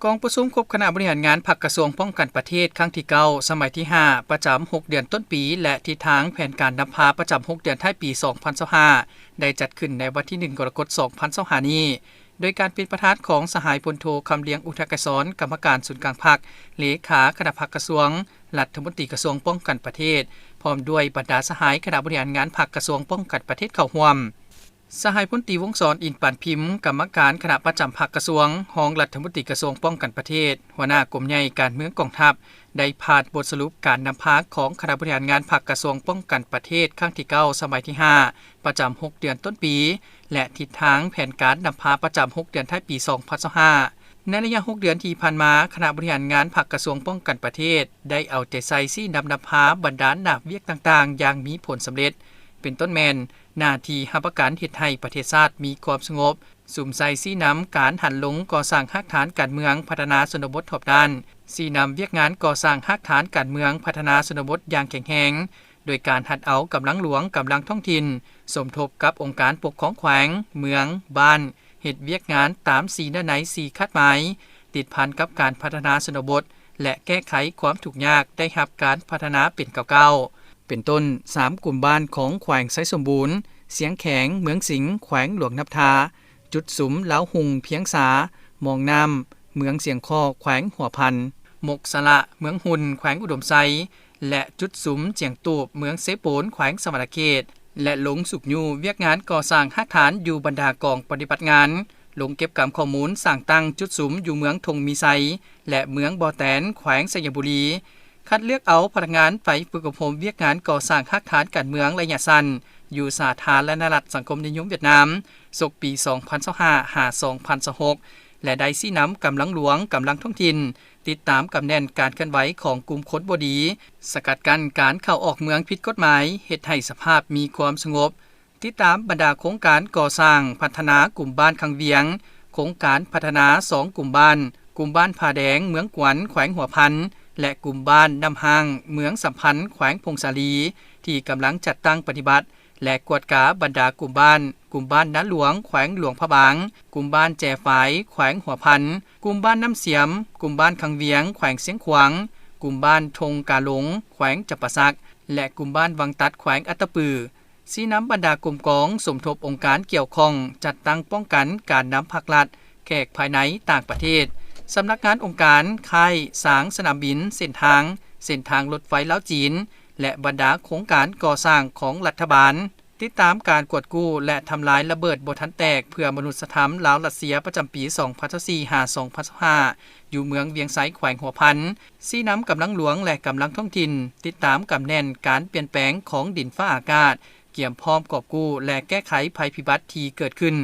ກອງປະຊຸມຄົບຄະນະບໍລິຫານງານພັກກະຊວງປ້ອງກັນປະເທດ ຄັ້ງທີເກົ້າ ສະໄໝທີຫ້າ ປະຈຳຫົກເດືອນຕົ້ນປີ ແລະ ທິດທາງແຜນການນຳພາປະຈຳຫົກເດືອນທ້າຍປີສອງພັນຊາວຫ້າ ໄດ້ຈັດຂຶ້ນໃນວັນທີໜຶ່ງ ກໍລະກົດ ສອງພັນຊາວຫ້ານີ້ ໂດຍການເປັນປະທານຂອງສະຫາຍພົນໂທ ຄຳລຽງ ອຸທະກະສອນ ກຳມະການສູນກາງພັກ, ເລຂາຄະນະພັກກະຊວງ, ລັດຖະມົນຕີກະຊວງປ້ອງກັນປະເທດ ພ້ອມດ້ວຍບັນດາສະຫາຍຄະນະບໍລິຫານງານພັກກະຊວງປ້ອງກັນປະເທດເຂົ້າຮ່ວມ. ສະຫາຍພົນຕີ ວົງສອນ ອິນປານພິມ ກຳມະການຄະນະປະຈຳພັກກະຊວງ, ຮອງລັດຖະມົນຕີກະຊວງປ້ອງກັນປະເທດ, ຫົວໜ້າກົມໃຫຍ່ການເມືອງກອງທັບ ໄດ້ຜ່ານບົດສະຫຼຸບການນຳພາຂອງຄະນະບໍລິຫານງານພັກກະຊວງປ້ອງກັນປະເທດ ຄັ້ງທີເກົ້າ ສະໄໝທີຫ້າ ປະຈຳຫົກເດືອນຕົ້ນປີ ແລະ ທິດທາງແຜນການນຳພາປະຈຳຫົກເດືອນທ້າຍປີສອງພັນຊາວຫ້າ. ໃນໄລຍະຫົກເດືອນທີ່ຜ່ານມາ, ຄະນະບໍລິຫານງານພັກກະຊວງປ້ອງກັນປະເທດ ໄດ້ເອົາໃຈໃສ່ຊີ້ນຳນຳພາບັນດາໜ້າວຽກຕ່າງໆຢ່າງມີຜົນສຳເລັດ, ເປັນຕົ້ນແມ່ນ ໜ້າທີ່ຮັບປະກັນເຮັດໃຫ້ປະເທດຊາດມີຄວາມສະຫງົບ, ສຸມໃສ່ຊີ້ນຳການຫັນລົງກໍ່ສ້າງຮາກຖານການເມືອງພັດທະນາຊົນນະບົດຮອບດ້ານ, ຊີ້ນຳວຽກງານກໍ່ສ້າງຮາກຖານການເມືອງພັດທະນາຊົນນະບົດຢ່າງແຂງແຮງ, ໂດຍການຮັດເອົາກຳລັງຫຼວງ, ກຳລັງທ້ອງຖິ່ນ ສົມທົບກັບອົງການປົກຄອງແຂວງ, ເມືອງ, ບ້ານ, ເຮັດວຽກງານຕາມສີ່ເນື້ອໃນ ສີ່ຄາດໝາຍ ຕິດພັນກັບການພັດທະນາຊົນນະບົດ ແລະ ແກ້ໄຂຄວາມທຸກຍາກ ໄດ້ຮັບການພັດທະນາເປັນກ້າວໆ ເປັນຕົ້ນ ສາມກຸ່ມບ້ານຂອງແຂວງໄຊສົມບູນ, ຊຽງແຂງ, ເມືອງສິງ, ແຂວງຫຼວງນ້ຳທາ, ຈຸດສຸມລາວຮຸ່ງ, ພຽງສາ, ມອງນ້ຳ, ເມືອງຊຽງຄໍ້, ແຂວງຫົວພັນ, ມົກສະລະ, ເມືອງຮຸ່ນ, ແຂວງອຸດົມໄຊ ແລະ ຈຸດສຸມຈຽງຕູບ, ເມືອງເຊໂປນ, ແຂວງສະຫວັນນະເຂດ ແລະ ລົງຊຸກຍູ້ວຽກງານກໍ່ສ້າງຮາກຖານຢູ່ບັນດາກອງປະຕິບັດງານ, ລົງເກັບກຳຂໍ້ມູນສ້າງຕັ້ງຈຸດສຸມຢູ່ເມືອງທົ່ງມີໄຊ ແລະ ເມືອງບໍ່ແຕນ, ແຂວງໄຊຍະບູລີ, ຄັດເລືອກເອົາພະນັກງານໄປຝຶກອົບຮົມວຽກງານກໍ່ສ້າງຮາກຖານການເມືອງໄລຍະສັ້ນ ຢູ່ສາທາລະນະລັດສັງຄົມນິຍົມຫວຽດນາມ ສົກປີສອງພັນຊາວຫ້າ ຫາ ສອງພັນຊາວຫົກ ແລະ ໄດ້ຊີ້ນຳກຳລັງຫຼວງ, ກຳລັງທ້ອງຖິ່ນ, ຕິດຕາມກຳແໜ້ນການເຄື່ອນໄຫວຂອງກຸ່ມຄົນບໍ່ດີ, ສະກັດກັ້ນການເຂົ້າອອກເມືອງຜິດກົດໝາຍ, ເຮັດໃຫ້ສະພາບມີຄວາມສະຫງົບ, ຕິດຕາມບັນດາໂຄງການກໍ່ສ້າງພັດທະນາກຸ່ມບ້ານຄັງວຽງ, ໂຄງການພັດທະນາສອງກຸ່ມບ້ານ, ກຸ່ມບ້ານຜາແດງ ເມືອງກວນ ແຂວງຫົວພັນ ແລະ ກຸ່ມບ້ານນ້ຳຮ້າງ ເມືອງສຳພັນ ແຂວງຜົ້ງສາລີ ທີ່ກຳລັງຈັດຕັ້ງປະຕິບັດ ແລະ ກວດກາບັນດາກຸ່ມບ້ານ, ກຸ່ມບ້ານນາຫຼວງ ແຂວງຫຼວງພະບາງ, ກຸ່ມບ້ານແຈຝາຍ ແຂວງຫົວພັນ, ກຸ່ມບ້ານນ້ຳສຽມ, ກຸ່ມບ້ານຄັງວຽງ ແຂວງຊຽງຂວາງ, ກຸ່ມບ້ານທົ່ງກາຫຼົງ ແຂວງຈຳປາສັກ ແລະ ກຸ່ມບ້ານວັງຕັດ ແຂວງອັດຕະປື, ຊີ້ນຳບັນດາກົມກອງ ສົມທົບອົງການກ່ຽວຂ້ອງ ຈັດຕັ້ງປ້ອງກັນການນຳພາກລັດ, ແຂກພາຍໃນ, ຕ່າງປະເທດ, ສຳນັກງານອົງການ, ຄ້າຍ, ສາງ, ສະໜາມບິນ, ເສັ້ນທາງ, ເສັ້ນທາງລົດໄຟລາວຈີນ ແລະ ບັນດາໂຄງການກໍ່ສ້າງຂອງລັດຖະບານ. ຕິດຕາມການກວດກູ້ ແລະ ທຳລາຍລະເບີດບໍ່ທັນແຕກເພື່ອມະນຸດສະທຳລາວ-ຣັດເຊຍ ປະຈຳປີສອງພັນຊາວສີ່ ຫາ ສອງພັນຊາວຫ້າ ຢູ່ເມືອງວຽງໄຊ ແຂວງຫົວພັນ, ຊີ້ນຳກຳລັງຫຼວງ ແລະ ກຳລັງທ້ອງຖິ່ນ ຕິດຕາມກຳແໜ້ນການປ່ຽນແປງຂອງດິນຟ້າອາກາດ, ກຽມພ້ອມກອບກູ້ ແລະ ແກ້ໄຂໄພພິບັດທີ່ເກີດຂຶ້ນ,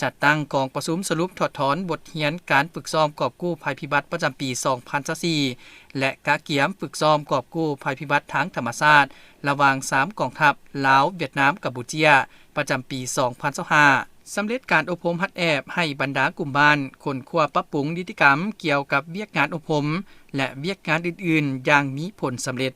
ຈັດຕັ້ງກອງປະຊຸມສະຫຼຸບຖອດຖອນບົດຮຽນການຝຶກຊ້ອມກອບກູ້ໄພພິບັດປະຈຳປີສອງພັນຊາວສີ່ ແລະ ກະກຽມຝຶກຊ້ອມກອບກູ້ໄພພິບັດທາງທຳມະຊາດ ລະຫວ່າງສາມກອງທັບ ລາວ, ຫວຽດນາມ, ກຳປູເຈຍ ປະຈຳປີສອງພັນຊາວຫ້າ, ສຳເລັດການອົບຮົມຫັດແອບໃຫ້ບັນດາກຸ່ມບ້ານ ຄົ້ນຄວ້າປັບປຸງນິຕິກຳກ່ຽວກັບວຽກງານອົບຮົມ ແລະ ວຽກງານອື່ນໆຢ່າງມີຜົນສຳເລັດ.